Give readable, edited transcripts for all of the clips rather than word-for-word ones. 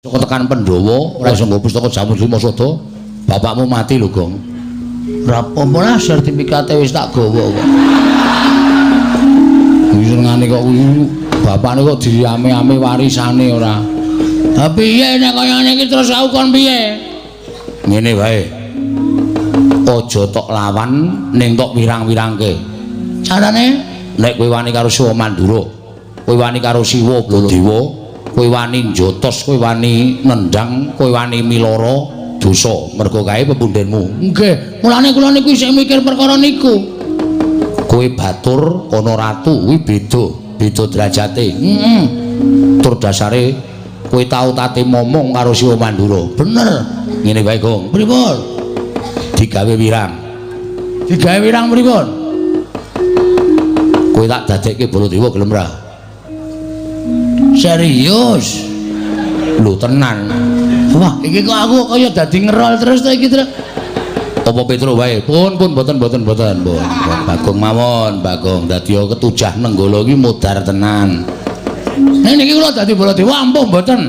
Saka tekan Pandhawa ora iso nggawa pustaka Jamus Lima Sada. Bapakmu mati lho, Gong. Ora apa-apa lah, sertifikate wis tak gawa kok. Kuwi senengane kok kuwi bapakne kok diame-ame warisane ora. Ha piye nek kaya ngene iki terus aku kon piye? Ngene wae. Aja tok lawan ning tok wirang-wirangke. Carane nek kowe wani karo Siwa Mandura, kowe wani karo Siwa Baladewa, kowe wani njotos, kowe wani nendang, kowe wani miloro dosa mergo kae pepundhenmu. Nggih, mulane kula niku isih mikir perkara niku. Kowe batur ana ratu kuwi beda, beda derajate. Heeh. Tur dasare kowe tau tate momong karo Siwa Mandura. Bener. Ngene wae, Gong. Pripun? Digawe wirang. Digawe wirang pripun? Kowe tak dadekke Baladewa gelem ra? Serius? Lho tenan. Wah, iki kok aku kaya dadi ngerol terus to iki, Tru. Apa Petro wae? Pun pun mboten mboten mboten, pun. Bagong mawon, Bagong. Dadi ketujah Nenggala iki modar tenan. Nek niki kula dadi Baladewa ampuh mboten?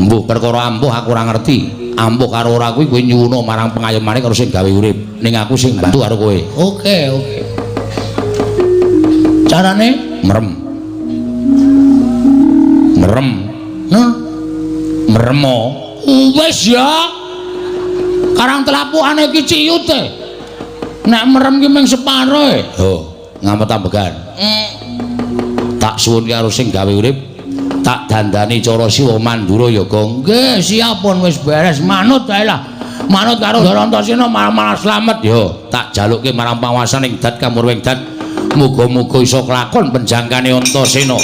Mbuh perkara ampuh aku ora ngerti. Ampuh karo ora kuwi kowe nyuwuna marang pengayomane karo sing gawe urip. Ning aku sing bantu karo kowe. Oke, oke. Carane merem. Merem. Nah, meremo. Wis ya. Karang telapukane iki ciyut e. Nek merem ki mung separo e. Oh, ngamet ambegan. Tak suwun karo sing gawe urip, tak dandani cara Siwa Mandura ya, Gong. Nggih, siap pun wis beres, manut ae lah. Manut karo Ndara Antasena malah slamet ya. Tak jalukke marang panguwasaning dat kamurwing dat. Muga-muga iso kelakon penjangkane Antasena.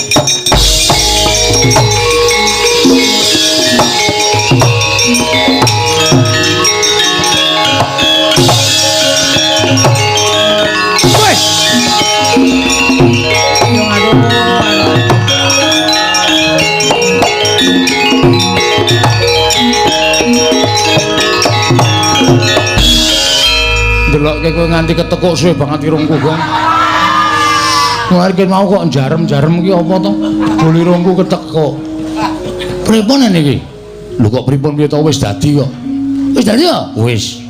Wes. Yo aduh. Ndelokke kowe nganti ketekuk suwe banget irungku, Gong. Mari mau kok jarem-jarem iki apa to? Jebul irungku ketekuk. Pripun niki? Lho kok pripun piye to wis dadi kok. Wis dadi ya? Wis.